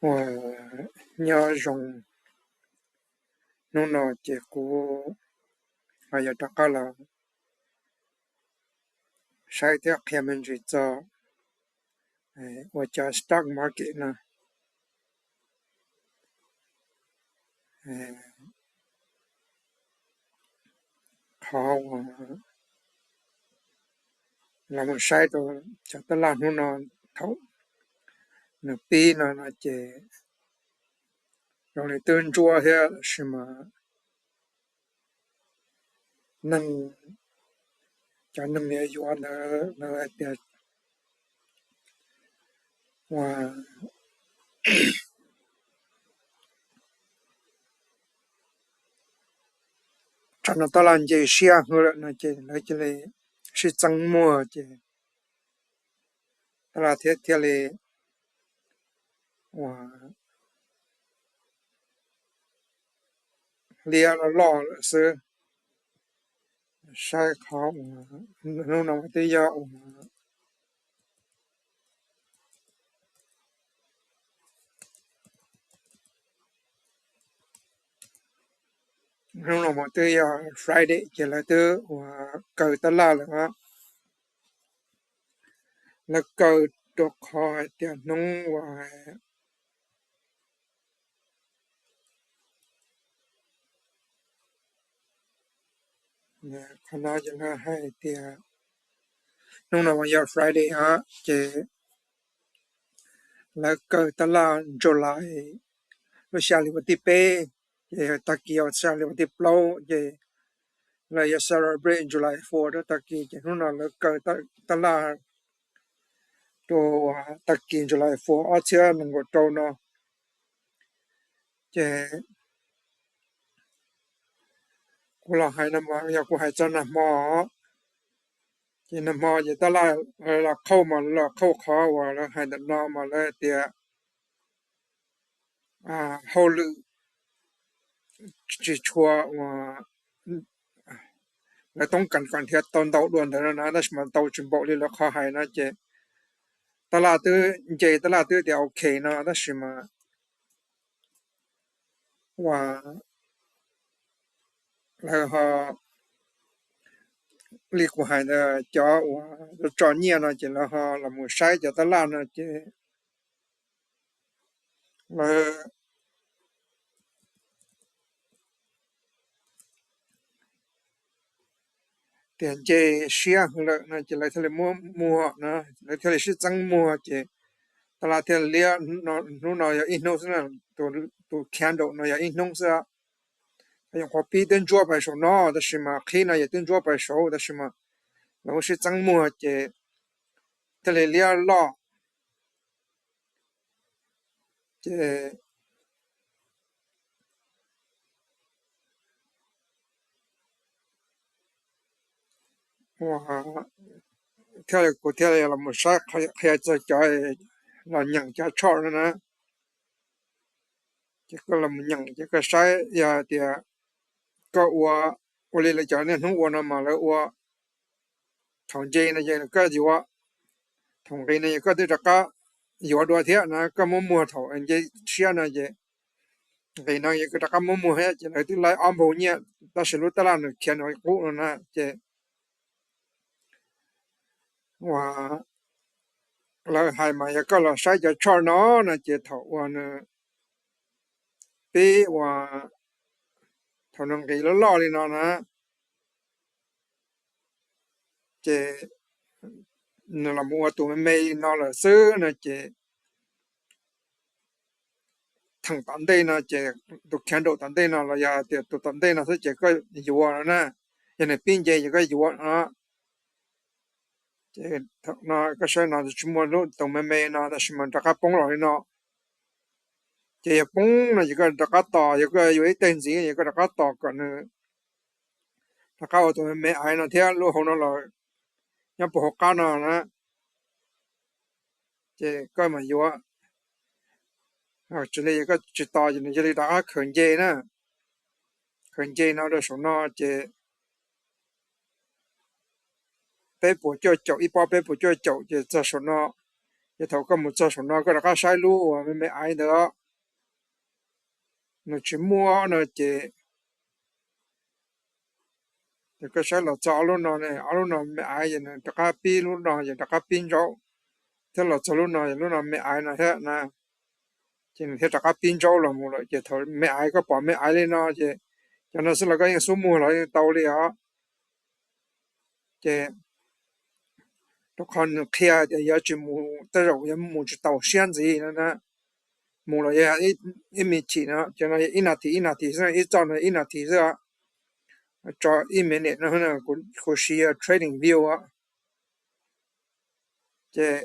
Ua nyob zoo, hnub no ces kuv ho yuav rov qab los saib thiab qhia me ntsis txog ua cov stock market no. Qhov uas los mus saib rau cov tab laj hnub no, thaum nws pib no no ces zoo li twb ntsuab thiab, tab sis mas neeg, cov neeg yuav yuav ntawd lawv hais tias ua tsam no tab laj nce siab hwv lawm no ces lawv cia li sib txeeb muag ces tab laj thiaj thiaj li ua liab loj loj lawm xwb. Saib qhov uas hnub no twb yog uas hnub no mas twb yog Friday ces lawv twb uas kaw tab laj lawm. Lawv kaw rau qhov hais tias hnub uas qhov no ces lawv hais tias hnub no mas yog Friday os ces lawv kaw tab laj July lub xya hli vas thib peb, ces tag kis yog xya hli vas thib plaub ces lawv yuav celebrate July Fourth rau tag kis, ces hnub no lawv kaw tab laj rau tag kis July Fourth ob txhiab nees nkaum rau no. Ces kuv los hais no mas yog kuv hais txog nag hmo, ces nag hmo ces tab laj los qhauj mas los qhauj qhov uas lawv hais ntawm no mas lawv tias hauj lwm tsis tshua uas lawv toob kas kom nrhiav tau ntau dua ntawd no na, tab sis mas tau tsis npaum li lawv qhov hais no ces tab laj twb nce, tab laj twb tias ok no, tab sis mas uas lawv ho li kuv hais ntawd, cov uas tso nyiaj no ces lawv ho los mus saib cov tab laj no ces lawv tias nce siab hwv lawm no ces lawv thiaj li muab muag no, lawv thiaj li sib txeeb muag ces tab laj thiaj liab. Hnub no yog ib hnub xwb, tus candle no yog ib hnub xwb. Qhov pib twb ntsuab pais saum no, tab sis mas qhib no yog twb ntsuab pais saud, tab sis mas lawv muab sib txeeb muag ces thiaj li liab loj. Ces thiaj li kuv thiaj li los mus saib qhia txog cov los nyeem cov chart no na. Ces koj los mus nyeem ces koj saib yog tias koj ua, ua li lawv cov niaj hnub ua no mas lawv ua thaum nce no ces koj yuav, thaum nqis no ces koj twb rov qab yuav dua thiab na, koj muab muag thaum nce siab no ces nqis no ces koj rov qab muab muag thiab ces lawv twb laib ob npaug nyiaj, tab sis lub tab laj nws khiav nws qub no na ces uas lawv hais mas yog koj los saib cov chart no no ces thaum uas nws pib uas thaum nws nqis loj loj li no na ces nws los mus ua tus me me li no lawm xwb no ces theem tom ntej no ces tus candle tom ntej no los yog tias tus tom ntej no xwb ces koj yuav no na, yog nws pib nce ces koj yuav no. Ces thaum no koj saib no tsis muaj lub tus me me no tab sis mas rov qab poob los li no. Ces yog poob no ces koj rov qab tos, yog koj yuav ib teg ntxiv ces koj rov qab tos kom nws rov qab ua tus me me aiv no thiab lub hauv no los nyob puag hauv qab no na. Ces koj mam yuav, tsis li koj tsis tos ces nws cia li rov qab khaws nce na, khaws nce no rau saum no ces peb puas cuaj caum, ib pob peb puas cuaj caum ces txog saum no Ces thaum koj mus txog saum no koj rov qab saib lub uas me me aiv ntawd, nws tsis muaj no ces, ces koj saib los txog ob lub no, ob lub no me aiv ces nws rov qab pib lub no ces rov qab pib ntsaub, thiab los txog lub no ces lub no me aiv no thiab na, ces nws thiaj rov qab pib ntsaub los mus lawm. Ces thaum me aiv koj pom me aiv li no ces cov no xwb los koj yeej xub muag los yeej tau li os. Ces rau qhov nws qhia tias yuav tsis mus, tej zaum yuav mus tsis tau siab ntxiv no na. Mus los yog ib me chim no, ces no ib nas this ib nas this xwb, ib txoj no ib nas this xwb, tso ib me nim no, kuv siv yog TradingView. Ces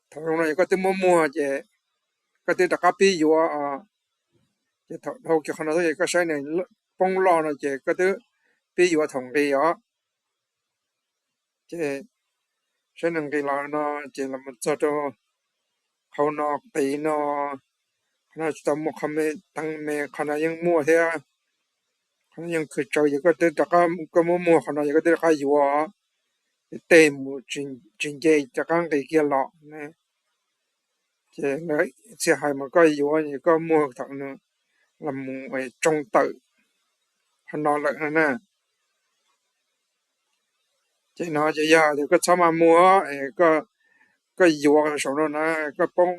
thaum no koj twb muab muag ces koj twb rov qab pib yuav. Ces thaum dhau kiag qhov no xwb ces koj saib nws poob loj no ces koj twb pib yuav thaum nqis os. Ces saib nws nqis los no ces los txog rau qhov no, qis no, qhov no tsis tau muaj qhov me teev me, qhov no yeej muaj thiab. Qhov no yeej khwv tsawv ces koj twb rov qab, koj muab muag qhov no ces koj twb rov qab yuav, ces tej mus tsis nce rov qab nqis kiag los ne. Ces lawv txhia hais mas koj yuav ces koj muag thaum nws los mus tsoo tawm qhov no lawm no na. Ces no ces yog tias koj txhob maj muag, koj yuav saum no na, koj poob,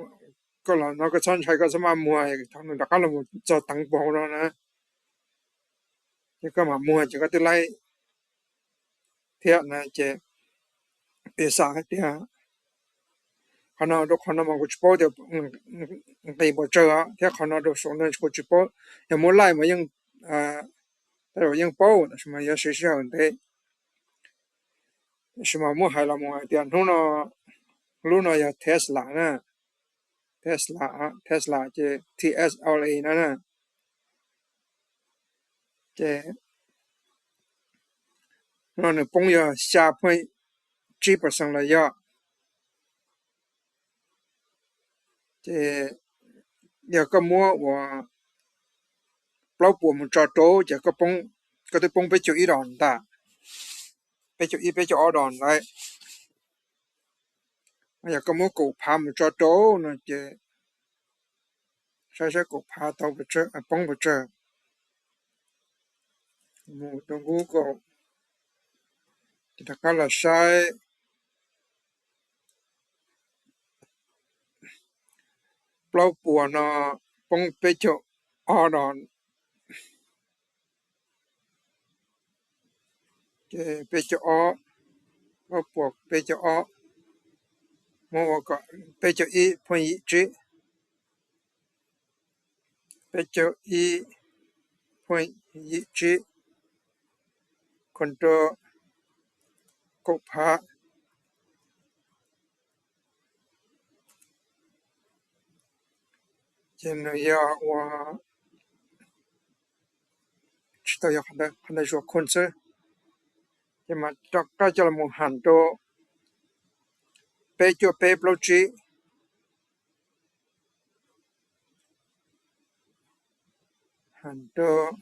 koj los no koj txhob ntshai, koj txhob maj muag, thaum nws rov qab los mus txog teev puag hauv no na, ces koj mam muag ces koj twb laib thiab na. Ces piv xam hais tias qhov no rau qhov no mas kuv tsis paub tias nqis puas tsawg thiab qhov no rau saum no kuv tsis paub. Yog muab laij mas yeej, tej zaum yeej paub tab sis mas yuav siv sij hawm ntev. Tab sis mas muab hais los mus hais tias hnub no, lub no yog Tesla na, Tesla, Tesla ces T S L A no na. Ces no nws poob yog xya point tsib percent los yog. Ces yog koj muab uas plaub puas mus tso rau ces koj twb poob peb caug ib dos ntag, peb caug ib peb caug ob dos ntawd. Yog koj muab kaum phav mus tso rau no ces saib saib kaum phav tau poob puas tsawg. Mus rau Google ces rov qab los saib plaub puas no poob peb caug ob dos. Ces peb caug ob, plaub puas peb caug ob, muab ua kom peb caug ib point yim tsib, peb caug ib point yim tsib control kaum phav. Ces nws yog ua tsis tau yog qhov ntawd, qhov ntawd zuag khun xwb. Ces mas rov qab coj los mus ham rau peb cuaj peb plaub tsib, ham rau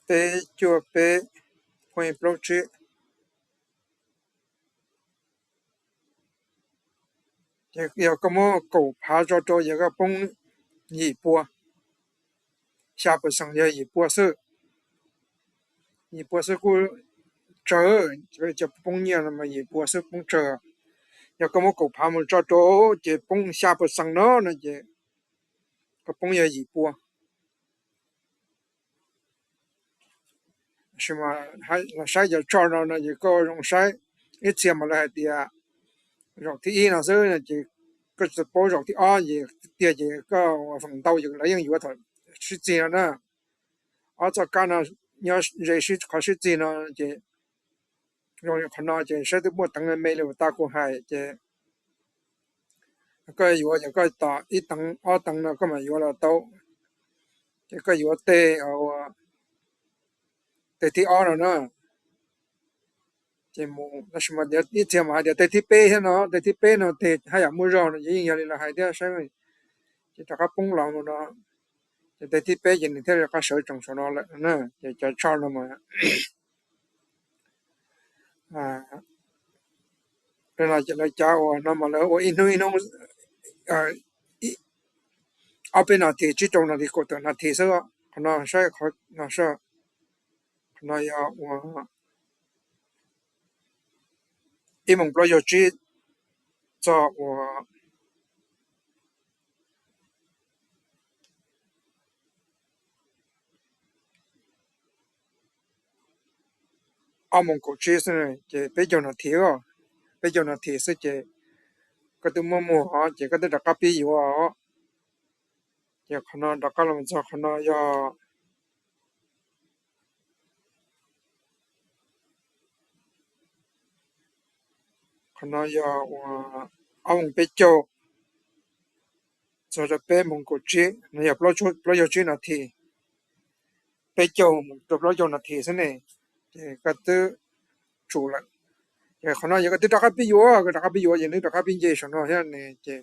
peb cuaj peb point plaub tsib. Ces yog koj muab kaum phav tso rau ces koj poob yim pua, xya percent yog yim pua xwb. Yim pua xwb kuj tsawg, cov poob nyiaj no mas yim pua xwb poob tsawg. Yog koj muab kaum phav mus tso rau ces poob xya percent no no ces koj poob yog yim pua. Tab sis mas los saib cov chart no no ces koj zoo saib, ib txhia mas lawv hais tias zaum thib ib no xwb no ces koj tsis paub, zaum thib ob ces tiag ces koj feem ntau ces lawv yeej yuav thaum sib txig no na. Ob txoj kab no nyob ze qhov sib txig no ces zoo li qhov no ces saib twb muaj teev me li uas tau kuv hais ces koj yuav ces koj tos ib teev ob teev no koj mam yuav los tau. Ces koj yuav tej, tej thib ob no na. Ces mus tab sis mas ib txhia mas hais tias tej thib peb thiab no, tej thib peb no tej haj yam muaj zog no ces yeej yog li lawv hais thiab saib. Ces rov qab poob los mus no, ces tej thib peb ces nws thiaj li rov qab sawv tsees saum no lawm na. Ces cov chart no mas Lawv cav uas no mas lawv ua ib hnub ib hnub ob peb nas this, tsib rau nas this, kaum tawm nas this xwb. Qhov no saib qhov no saib, qhov no yog ua ib moos plaub caug tsib txog ua ob moos kaum tsib xwb ces peb caug nas this, peb caug nas this xwb ces koj twb muab muag os ces koj twb rov qab pib yuav. Ces qhov no rov qab los txog qhov no yog, qhov no yog ua ob moos peb caug txog rau peb moos kaum tsib no yog plaub caug tsib nas this, peb caug mus rau plaub caug nas this xwb ne, ces koj twb tsum lawm. Ces qhov no yog koj twb rov qab pib yuav, koj rov qab pib yuav ces nws rov qab pib nce saum no thiab ne, ces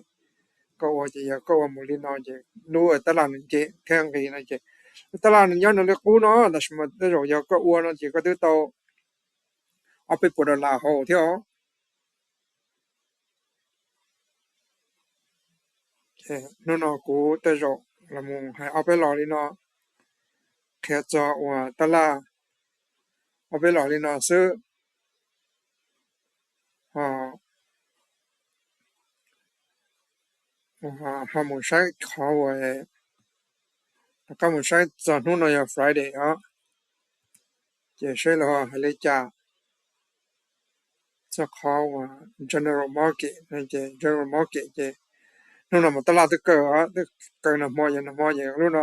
koj ua ces yog koj ua mus li no ces lub tab laj nws nce thiab nqis no ces lub tab laj nws nyob nws li qub no tab sis mas tej zaum yog koj ua no ces koj twb tau ob peb puas dollar hauv thiab os. Hnub no kuv tej zaum los mus hais ob peb los li no, qhia txog uas tab laj ob peb los li no xwb. Ho mus saib qhov uas, rov qab mus saib txog hnub no yog Friday os, ces saib lawv hais li cas txog qhov uas general market no ces general market ces hnub no mas tab laj twb kaw, twb kaw nag hmo ces nag hmo ces lub no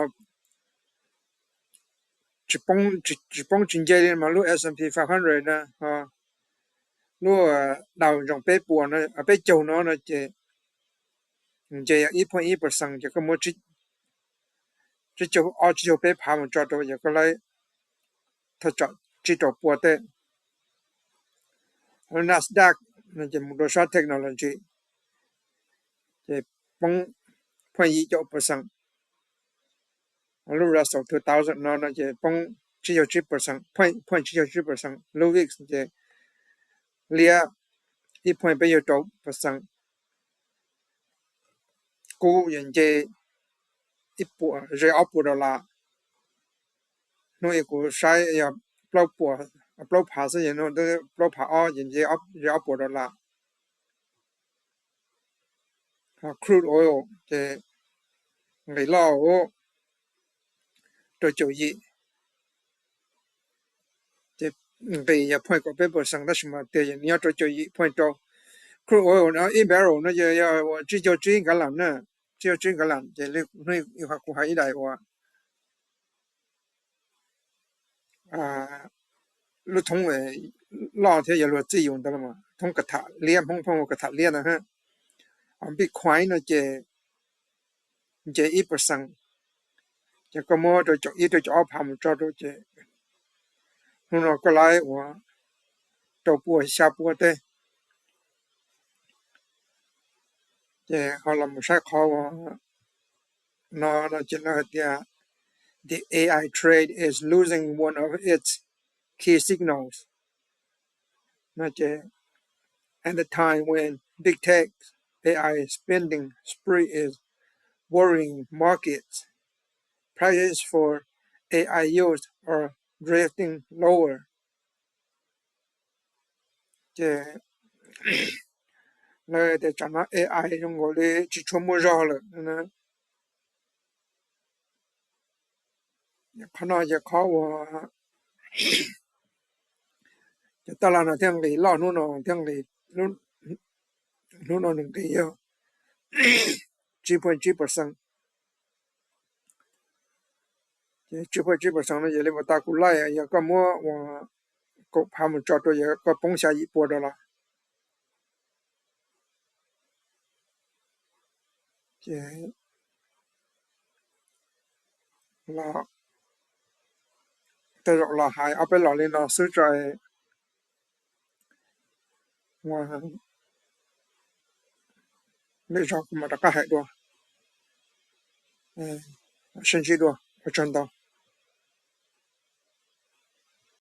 tsis poob tsis nce li mas lub S and P five hundred na, lub Dow Jones peb puas, peb caug no no ces nce yog ib point ib percent ces koj muab tsib caug ob tsib caug peb phav mus tso rau ces koj laib thaj tsam tsib rau pua tej. Lub Nasdaq no ces mus rau sab technology ces poob point yim caum percent. Lub Russell two thousand no no ces poob tsib caug tsib percent, point tsib caug tsib percent. Lub Vix ces liab ib point peb caug rau percent. Kub yog nce ib puas ze ob puas dollar. Hnub ib kuv saib yog plaub phav xwb, plaub phav ob ces nce ze ob puas dollar. Ho crude oil ces nqis loj rau caum yim, ces nqis yog point kaum peb percent tab sis mas tias nyob rau caum yim point rau. Crude oil no ib barrel no ces yog tsib caug tsib nkav lam na, tsib caug tsib nkav lam ces hnub ib kuv hais ib daim uas lub thoob loj thiab yog luag txij yus ntawd los thoob kav tham liab, Hmoob pheej hu kav tham liab ntawd. Bitcoin no ces nce ib percent, ces koj muab rau caum ib rau caum ob phav mus tso rau ces hnub no koj laib uas rau pua xya pua tej. Ces ho los mus saib qhov uas no no ces lawv hais tias the A I trade is losing one of its key signals. No ces at the time when big tech A I spending spree is worrying markets, prices for A I use are drifting lower. Ces lawv tias tsam no A I zoo nkaus li tsis tshua muaj zog lawm. Qhov no ces qhov uas cov taj laj no thiaj nqis loj hnub no thiaj nqis, hnub no nws nqis yog tsib point tsib percent. Ces tsib point tsib percent no yog li uas tas kuv laij yog koj muab uas kaum phav mus tso rau yog koj poob xya yim pua dollar. Ces tej zaum los hais ob peb los li no xwb tso, lwm zaus kuv mam rov qab hais dua. Sib ntsib dua, ua tsaug ntau.